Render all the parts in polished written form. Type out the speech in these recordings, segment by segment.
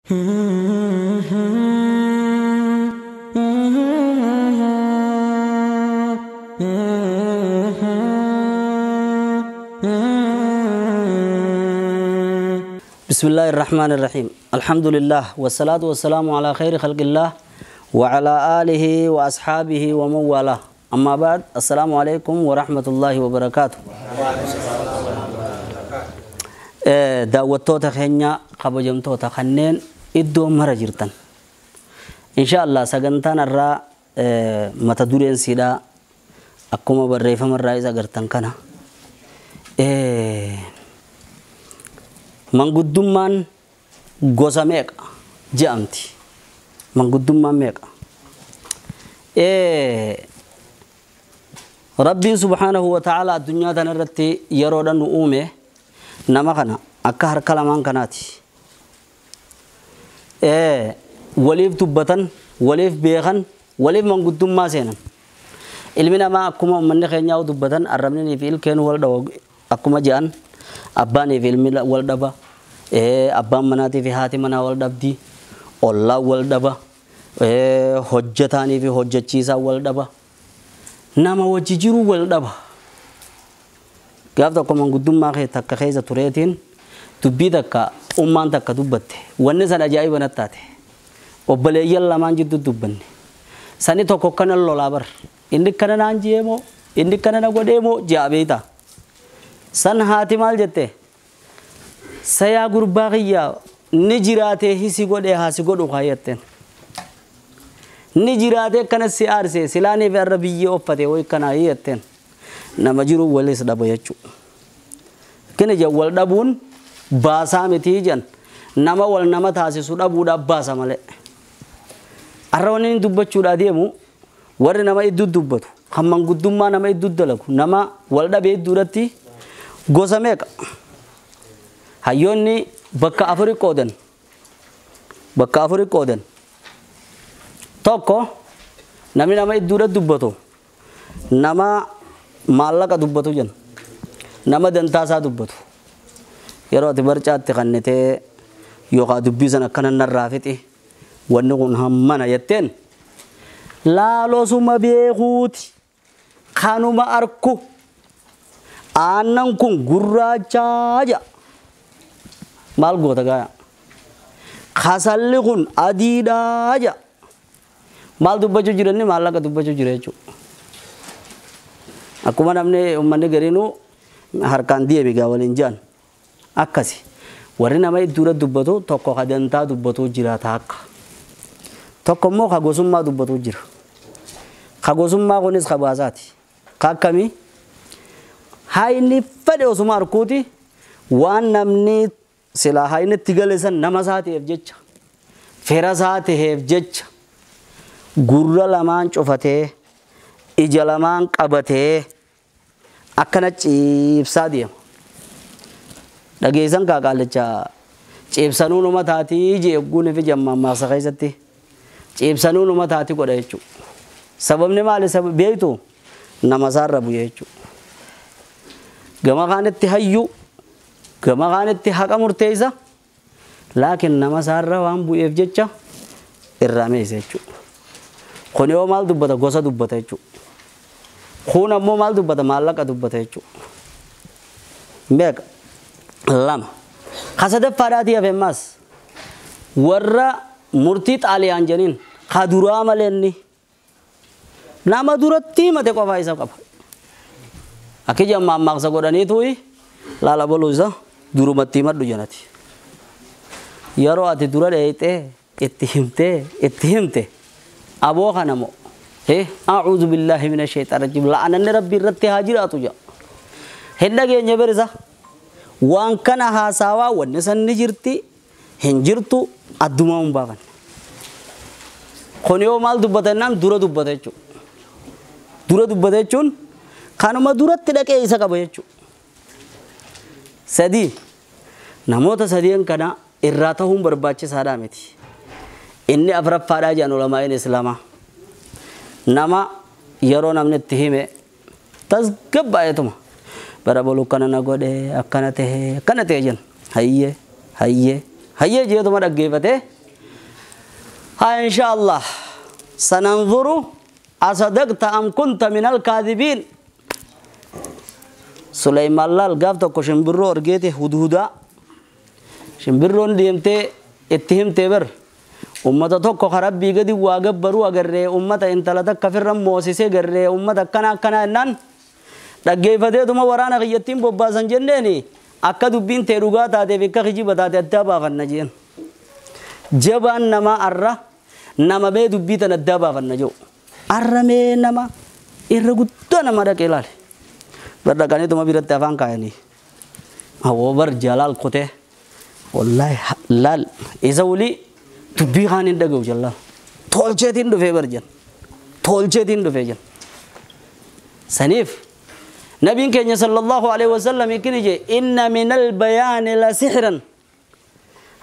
بسم الله الرحمن الرحيم. الحمد لله والصلاة والسلام على خير خلق الله وعلى آله وأصحابه ومن والاه. أما بعد، السلام عليكم ورحمة الله وبركاته. Daawwattoota keenya kabajamtoota kanneen iddoo mara jirtan, insha Allah sagantaan irraa mata dureen siidhaa akkuma barreeffama irraa isa agartan kana, manguddummaan gosa meeqa je'amti? Manguddummaan meeqa? Rabbiin subhaanahu wa ta'ala addunyaa tana irratti yeroodhaan nu uume nama kana akka harka lamaan kanaati. Waliif dubbatan, waliif beekan, waliif manguddummaa seenan. Ilmi namaa akkuma uummanni keenyaa dubbatan, arrabnii fi ilkeen wal dhawa akkuma je'an, abbaanii fi ilmi wal dhaba, abbaan manaatii fi haati manaa wal dhabdi, ollaan wal dhaba, hojjetaanii fi hojjechiisaan wal dhaba, nama wajji jiru wal dhaba. Gaaf tokko manguddummaa kee takka keessa tureetiin dubbii takka ummaan takka dubbatte. Wanni san ajaa'iba natti taate. Obboleeyyan lamaan jidduu dubbanne. Sani tokko kana lolaa bar. Inni kana naan jee moo? Inni kana na godhee moo? Ji'a beektaa. San haati maal jette? Sayaa gurbaa kiyyaa ni jiraatee hisi godhee haa si godhu haa jetteen. Ni jiraatee akkana si aarsee silaanii fi arra biyyee uffate wayi kanaa jetteen. Nama jiru walis dhaba jechuudha. Kini ija wal dhabuun baasaa miti jan nama wal nama taasisu dhabuudhaaf baasa malee. Arra wanni inni dubbachuudhaa deemu, warri nama iddoo dubbatu, kan manguddummaa nama iddoo dalagu, nama wal dhabee iddoodhatti gosa meeqa? Hayyoonni bakka afuri qoodan. Bakka afuri qoodan. Tokko, namni nama iddoodhatti dubbatu nama maallaqa dubbatu jenna. Nama dantaasaa dubbatu. Yeroo ati barcaatti kannitee yookaan dubbii sana akkana narraa fixi, wanni kun hammana jetteen, laalosuma beekuuti kanuma arku, aannan kun gurraachaa jedha. Maal goota gaaya? Kasalli kun adiidhaa jedha. Maal dubbachuu jiranni? Maallaqa dubbachuu jira jechuudha. Akkuma namni uummanni gariinuu harkaan deemi gaa waliin jedhan akkasi. Warri nama iddoodha dubbatu tokko ka dantaa dubbatu jira taakka. Tokko immoo ka gosummaa dubbatu jira. Ka gosummaa kunis ka baasaati. Ka akkamii? Haa inni fedhe osuma arkuuti waan namni silaa haa inni itti gale san nama isaa ta'eef jecha, fira isaa ta'eef jecha, gurra lamaan cufatee ija lamaan qabatee akkana ciibsaa deema. Dhageessan kaa qaallicha ciibsanuu numa taatii jeegguun fi jammaammaasa keessatti ciibsanuu numa taatii godha jechuudha. Sababni maali beektu? Nama isaarra bu'e jechuudha. Gama kaanitti hayyuu, gama kaanitti haqa murteessa, laakiin nama isaarra waan bu'eef jecha irraa meessa jechuudha. Kun yoo maal dubbata? Gosa dubbata jechuudha. Kun ammoo maal dubbata? Maallaqa dubbata jechuudha. Meeqa? Lama. Ka sadaffaadhaatii hafe ammaas warra murtii xaaliyaan jedhaniin ka duraa malee inni nama duratti himate qofaa isa qaba. Akka ija mammaaksa godhaniitu laala boluu isa durumatti himadhu jedhati. Yeroo ati dura dheeyxee itti himtee itti himte, aboo kana moo a'uudhu billaahi mina sheexaan rajiim, la'ananni rabbii irratti haa jiraatu jedha. Hin dhageenye berisa waan kana haasaawaa wanni san ni jirti hin jirtu addumaa hin baafanne. Kun yoo maal dubbata jennaan, dura dubbata jechuudha. Dura dubbata jechuun kanuma duratti dhaqee isa qaba jechuudha. Sadii, namoota sadeen kana irraa ta'uun barbaachisaadhaa miti. Inni afuraffaadhaa jedhan ulamaa'in islaamaa. Nama yeroo namni itti hime tasgabbaa'eetuma. Bara boluu kana na godhe, akkana ta'e, akkana ta'e jenna. Hayyee, hayyee. Hayyee jeetuma dhaggeeffate. Haa insha Allah sananzuru asadaqta am kunta min alkaadibiin. Suleymaan laal gaaf tokko shimbirroo argeete hudhudaa. Shimbirroon deemtee itti himtee bar ummata tokko ka rabbii gadi waa gabbaruu agarree ummata intala takka firra moosisee garree ummata akkana akkana jennaan dhaggeeffateetuma waraana kiyyattiin bobbaasan jenneeni akka dubbiin tee dhugaa taateef akka kijiba taate addaa baafanna jeen. Jabaan namaa arra nama mee dubbii tan addaa baafanna jedhu. Arra mee nama irra guddaa nama dhaqee ilaale. Bar dhaqaniituma biratti afaan kaayanii. Hawoo bar jalaal kutee. Wallahi laal isa wali dubbii kaan hin dhaga'u jallaa. Tolcheetiin dhufee bar jan. Tolcheetiin dhufee jan. Saniif nabiin keenya sallallahu alaihi wasallam ikkini je inna minal bayaani la sihran.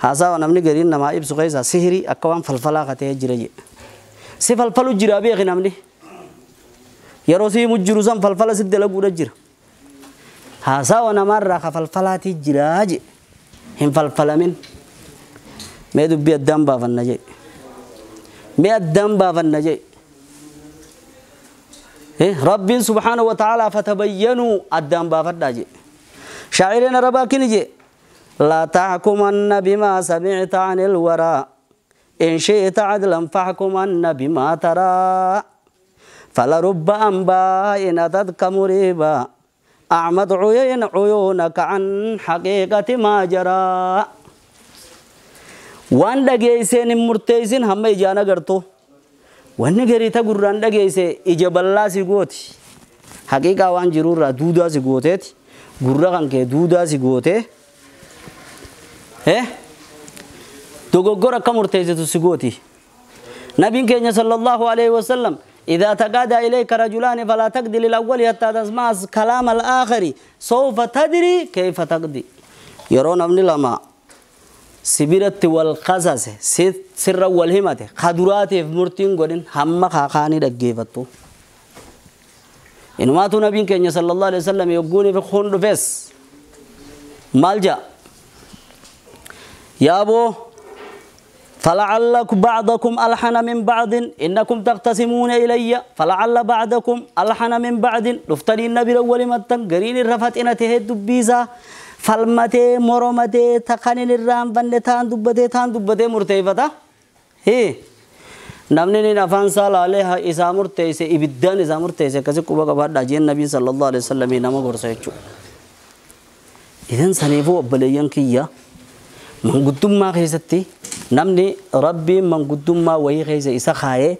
Haasawa namni gariin namaa ibsu keessa sihirii akka waan falfalaa katee jira je. Si falfalu jira beeki namni. Yeroo si himu jiru san falfala si dalaguudha jira. Haasawa namaarraa ka falfalaatii jira je. Hin falfalamin. Mee dubbii addaan baafanna je. Mee addaan baafanna je. Rabbiin subhaanahu wa ta'aalaa fatabayyanuu addaan baafadhaa je. Shaacireen arabaa kini je. لا تحكمن بما سمعت عن الورى إن شئت عدلا فاحكمن بما ترى فلرب أنباء أتتك مريبا أعمت عيونك عن حقيقة ما جرى. وان دقيسين مرتيسين هم إجانا قرتو وان قريتا قران دقيسي إجاب الله سيقوتي حقيقة وان جرورة دودا سيقوتي قران كي دودا سيقوتي dogoggora akka murteessitu si gooti. Nabiin keenya sallallahu alaihi wasallam إذا تقادى إليك رجلان فلا تقضي للأول حتى تسمع كلام الآخر سوف تدري كيف تقضي. يرون أمن لما سبيرت والقصص سر والهمة خدرات مرتين قدن هم خاخاني دقيفتو. إنما تو نبي كenya صلى الله عليه وسلم يقول في خون فيس مالجا يا أبو فلعل بعضكم ألحن من بعض إنكم تقتسمون إلي فلعل بعضكم ألحن من بعض رفتني النبي الأول متن قرين الرفت إن تهد بيزا فالمتي مرمتي تقنين الرام فنتان دبتي تان دبتي مرتيفتا هي نمني نفان سال عليها إذا مرتيس إبدان إذا مرتيس كذا كوبا كبار داجين النبي صلى الله عليه وسلم نما غرسيتشو إذن سنيفو أبليان كيا manguddummaa keessatti namni rabbiin manguddummaa wayii keessa isa kaayee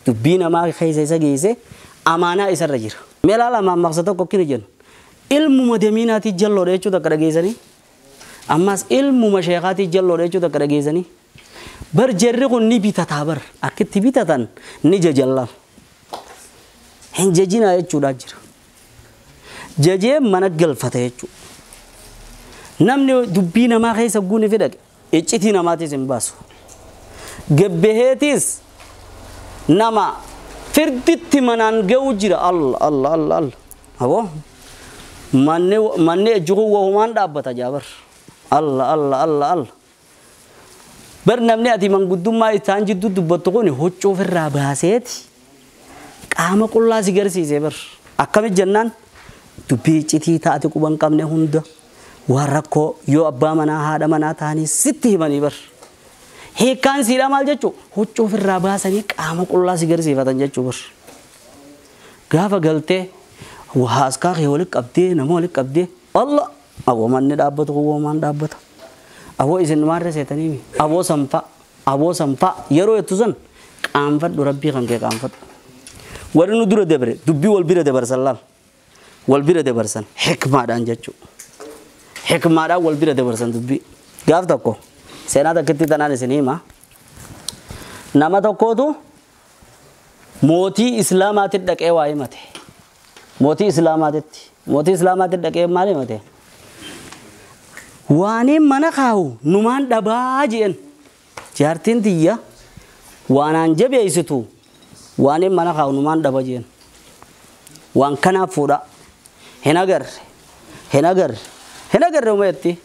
dubbii namaa keessa isa geesse amaanaa isarra jira. Mee ilaala mammaqsa tokko akkini jennu ilmuma damiinaatii jalloodha jechuu takka dhageessanii ammas ilmuma sheekaatii jalloodha jechuu takka dhageessanii bar jarri kun ni bitataa bar akkitti bitatan ni jajallaan hin jajinaa jechuudhaa jira. Jajee mana galfata jechuudha. Namni dubbii namaa keessa guuni fidhaqe iccitii namaatiis hin baasu. Gabbaheetiis nama firditti manaan ga'u jira. Allah Allah Allah Allah. Aboo manni ejjukuu wahumaan dhaabbata jaabar. Allah Allah Allah Allah. Bar namni ati manguddummaa isaan jidduu dubbattu kun huccuu ofirraa baaseeti qaama qullaa si garsiisee bar. Akkamitti jennaan dubbii iccitii taate quba hin qabne hunda. Waan rakkoo yoo abbaa manaa haadha manaa ta'anii sitti himanii bar. Hiikkaan siidhaa maal jechuu huccuu ofirraa baasanii qaama qullaa si garsiifatan jechuu bar. Gaafa galtee haaskaa kee walitti qabdee nama walitti qabdee Allah aboo manni dhaabbatu kun maan dhaabbata. Aboo isin maarree seetanii aboo sanfaa aboo sanfaa yeroo jettu san qaanfadhu rabbii kan kee qaanfadhu. Warri nu dura dabre dubbii wal bira dabarsan laal wal bira dabarsan hikmaadhaan jechuudha. Hikmaadhaan wal bira dabarsan dubbii. Gaaf tokko seenaa takkitti tanaan isin hima. Nama tokkootu mootii Islaamaatti dhaqee waa himate. Mootii Islaamaatti. Mootii Islaamaatti dhaqee maal himate? Waaniin mana kaa'u numaan dhabaa jeen. Jaartiin tiyya waanaan jabeessitu waaniin mana kaa'u numaan dhaba jeen. Waan kanaaf fuudha. Hin agarre. Hin agarre. Hin agarre umeetti.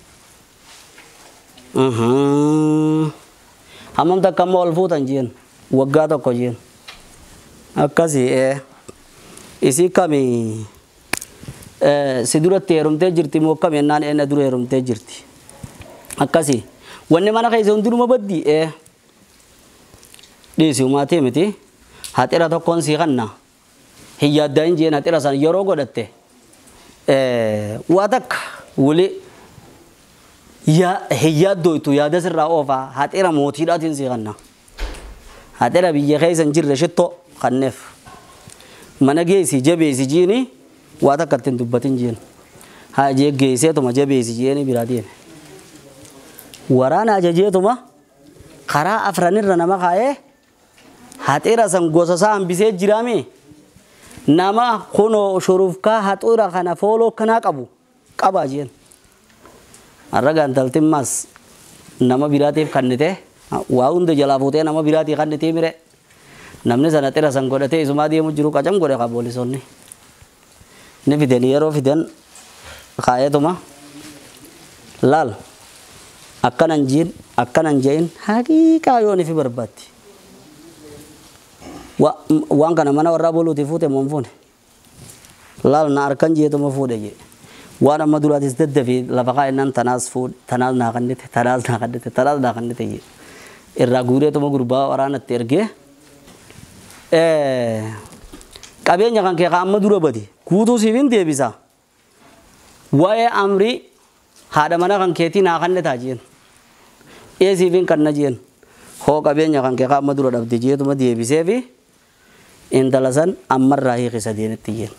Hammam takka ammoo ol fuutan jeen waggaa tokko jeen. Akkasii isii kami si duratti heerumtee jirti moo akkami jennaan eenna dura heerumtee jirti. Akkasii wanni mana keessa hundinuma baddi dhiisi umaatii miti haxira tokkoon sii kanna hin yaaddaa'in jeen haxira san yeroo godhatte waa takka wuli hin yaaddooytu yaada sirraa oofaa haxira mootiidhaatiin sii kanna. Haxira biyya keessa hin jirre shittoo kanneef mana geessi jabeessi jiini waa takka ittiin dubbatin jeen. Haa jee geesseetuma jabeessi jeeni biraa deeme. Waraana ajajeetuma karaa afranirra nama kaa'ee haxira san gosa isaa hambisee jiraame nama kunoo shurufkaa haxira kana fooloo kanaa qabu qabaa jeen. Har'a gaantaltimmaas nama biraatiif kannite waa hunda jalaa fuutee nama biraatii kannitee mire namni sana xira san godhatee isumaa deemu jiru qacam godhe qaba poolisoonni. Ni fidan yeroo fidan kaa'eetuma laal akkanan jiin akkanan je'in haqiiqaa yoo ni fi barbaatti. Waan kana mana warraa boluutii fuute moo hin fuune? Laal na harkan jeetuma fuudhe jee. Waan amma duraatis daddafii lafa kaa'ennaan tanaas fuudhe tanaas naa kannite tanaas naa kannite tanaas naa kannite jee. Irraa guureetuma gurbaa waraanatti ergee qabeenya kan kee amma dura bade guutuu siif hin deebisa. Waa'ee amrii haadha mana kan keetii naa kannitaa jeen. Ee siif hin kanna jeen. Hoo qabeenya kan kee amma dura dhabde jeetuma deebisee fi intala san ammarraa hiikisa deenitti jeen.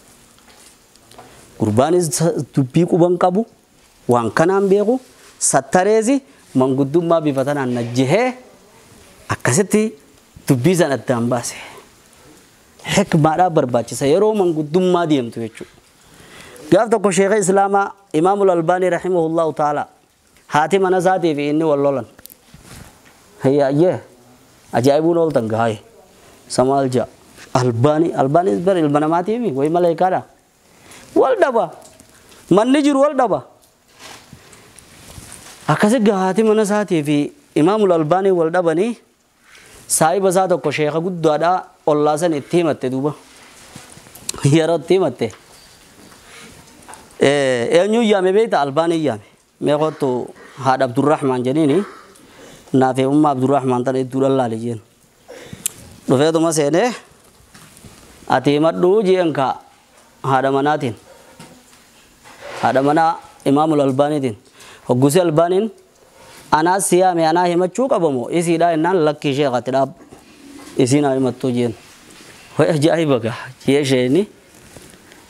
Gurbaanis dubbii quban qabu waan kanaan beeku sattareesi manguddummaa bifa tanaan najjihee akkasitti dubbii san addaan baase. Hikmaadhaa barbaachisa yeroo manguddummaa deemtu jechuudha. Gaaf tokko sheekha Islaamaa Imaamul Albaanii rahimahullahu ta'ala haati mana isaatii fi inni wal lolan. Hayyaayyee ajaa'ibuun ooltan gahaye. Samaal ja'a. Albaanii Albaaniis bar ilma namaatiimi wayi maleekaadha. Wal dhaba. Manni jiru wal dhaba. Akkasi haati mana isaatii fi Imaamul Albaanii wal dhabanii saahiba isaa tokko sheekha guddaadhaa ollaa san itti himatte duuba. Yeroo itti himatte eenyuu yaame beekta Albaanii yaame. Mee kottu haadha Abdurrahmaan jedhiini naafee umma Abdurrahmaan tana idduu dhallaale jeen. Dhufeetuma seenee ati himadhuu jeen kaa haadha manaatiin. Haadha manaa Imaamul Albaaniitiin. Hoggusi Albaaniin anaas si yaame anaa himachuu qabamoo isiidhaa jennaan lakkii sheekati dhaab isiin haa himattuu jeen. Hoy ajaa'iba gaa jee isheeni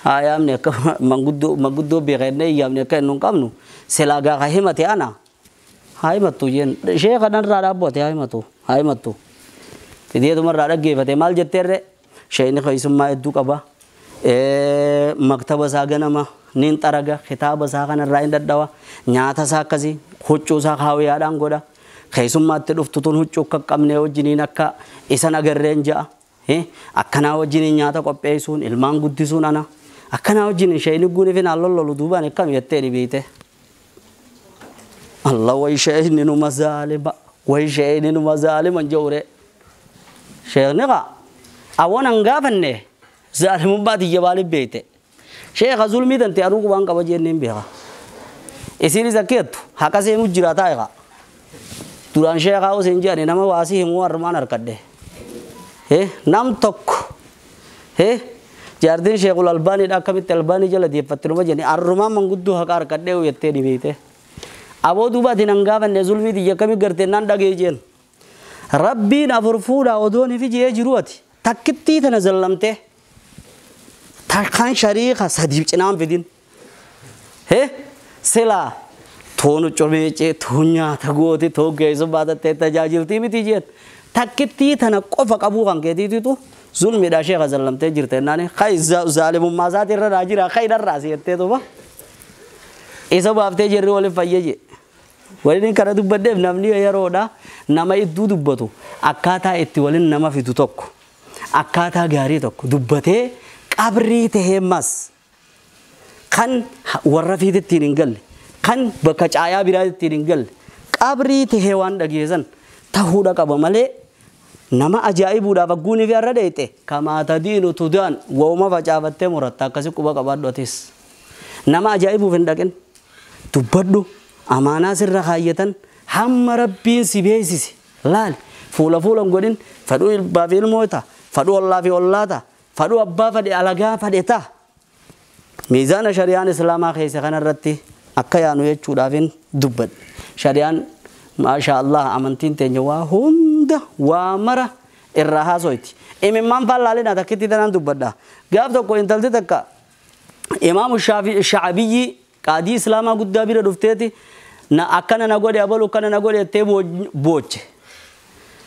haa yaamne akka manguddoo beekannee yaamne akka inni hin qabnu silaa gaa himate ana haa himattu jeen. Sheeka dhanirraa dhaabbate haa himatu haa himattu. Fideetuma irraa dhaggeeffate maal jetteerre sheekni keessummaa hedduu qaba. Maktaba isaa ganama niin xaraga kitaaba isaa kanarraa hin dadhawa nyaata isaa akkasii huccuu isaa kaawwiyaadhaan godha keessummaatti dhuftu tun huccuu akka qabne wajjiniin akka isan agarreen ja'a akkanaa wajjiniin nyaata qopheessuun ilmaan guddisuun ana akkanaa wajjiniin sheeyni guuniif hin lollolu duubaan akkam jettee ni beeyte. Allah wayi sheeyni numa zaalima wayi sheeyni numa zaalima jawre sheeyni qa awwan an gaafanne zaalimummaa tiyya maaliif beeyte. Sheekha zulmii tante anuu qubaan qaba jenneen beeka. Isiinis akka jettu haqa seemu jira taa'e Duraan sheekhaa osoo hin jedhani nama waasii himuu harmaan harkadhe. Nam tokko jaartiin sheekul Albaaniidha akkamitti Albaanii jala deeffatte numa jedhani harrumaan manguddoo haqa harkadhee jettee ni beekte. Aboo duuba ati nan gaafanne zulmii tiyya akkamii garte naan dhagee jeen. Rabbiin afur fuudhaa odoon ifi jee jiru ati takkittii tana zallamtee. Kan shariika sadiif cinaan fidin. Silaa toonu comeecee too nyaata goote too geessu baatattee tajaajiltii miti jeen. Takkittii tana qofa qabuu kan keetiititu zulmiidhaa sheeka zallamtee jirte jennaan kai zaalimummaa isaatii irra naa jira kai dharraa si jettee tuba. Isa baaftee jirri waliin fayye jee. Waliin kana dubbaddeef namni yeroodha nama idduu dubbatu akkaataa itti waliin nama fidu tokko akkaataa gaarii tokko dubbatee qabrii tahee mas kan warra fiitittiin hin galle kan bakka caayaa biraatittiin hin galle Qabrii tahee waan dhageessan tahuudha qaba malee nama ajaa'ibuudhaaf agguunii fi har'a dheeyxe kamaa tadiinu tudaan wauma facaafattee muratta akkasi quba qabaadhu atis. Nama ajaa'ibuuf hin dhaqin dubbadhu amaanaa sirra kaayyatan hamma rabbiin si beeksise laali fuula fuula hin godhin fadhuu ilbaa fi ilmoo ta'a fadhuu ollaa fi ollaa ta'a fadhuu abbaa fadhe alagaa fadhe ta'a. Miizaana shari'aan islaamaa keessa kanarratti akka yaanu jechuudhaafin dubbadhe. Shari'aan maasha Allah amantiin teenya waa hunda waa mara irraa haasoyti. Imimmaan faallaalina takkitti tanaan dubbadha. Gaaf tokko intalti takka imaamu Shacbiyyi qaadii islaamaa guddaa bira dhufteeti na akkana na godhe abalu akkana na godhe jettee booche.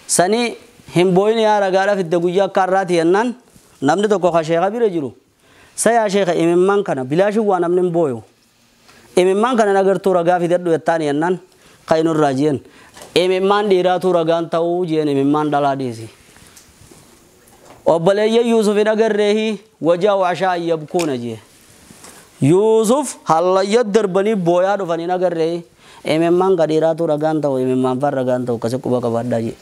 Sanii hin booyin yaa ragaadha fidde guyyaa akka har'aati jennaan namni tokko ka sheeka bira jiru. Sayaa sheeka imimmaan kana bilaashin waa namni hin booyu. Imimmaan kana nagartuu ragaa fidadhu jettaan jennaan kan inurraa jeen. Imimmaan dhiiraatu ragaan ta'uu jeen imimmaan dhalaa dhiisi. Obboleeyyan Yuusuf hin agarreehi wajaa washaa yabkuuna jee. Yuusuf hallayya darbanii booyaa dhufan hin agarreehi. Imimmaan ka dhiiraatu ragaan ta'u imimmaan faan ragaan ta'u akkasi quba qabaadhaa jee.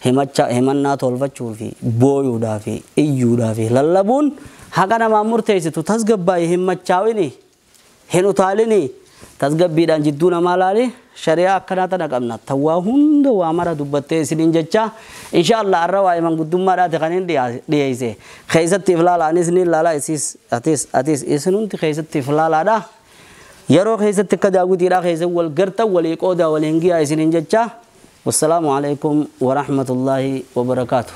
Himacha himannaa tolfachuu fi booyuudhaa fi iyyuudhaa fi lallabuun haqa namaa murteessitu tasgabbaa'e hin machaa'ini hin utaalini tasgabbiidhaan jidduu namaa laali shari'aa akkanaa tana qabna tawwaa hunda waa mara dubbattee isiniin jecha insha Allah har'a waa'ee manguddummaadhaati kan hin dhiyeesse keessatti if laala anis ni laala isiis atis atis isin hundi keessatti if laalaadha yeroo keessatti akka daawwitiidhaa keessa wal gartan walii qoodaa waliin giyaa isiniin jecha. والسلام عليكم ورحمة الله وبركاته.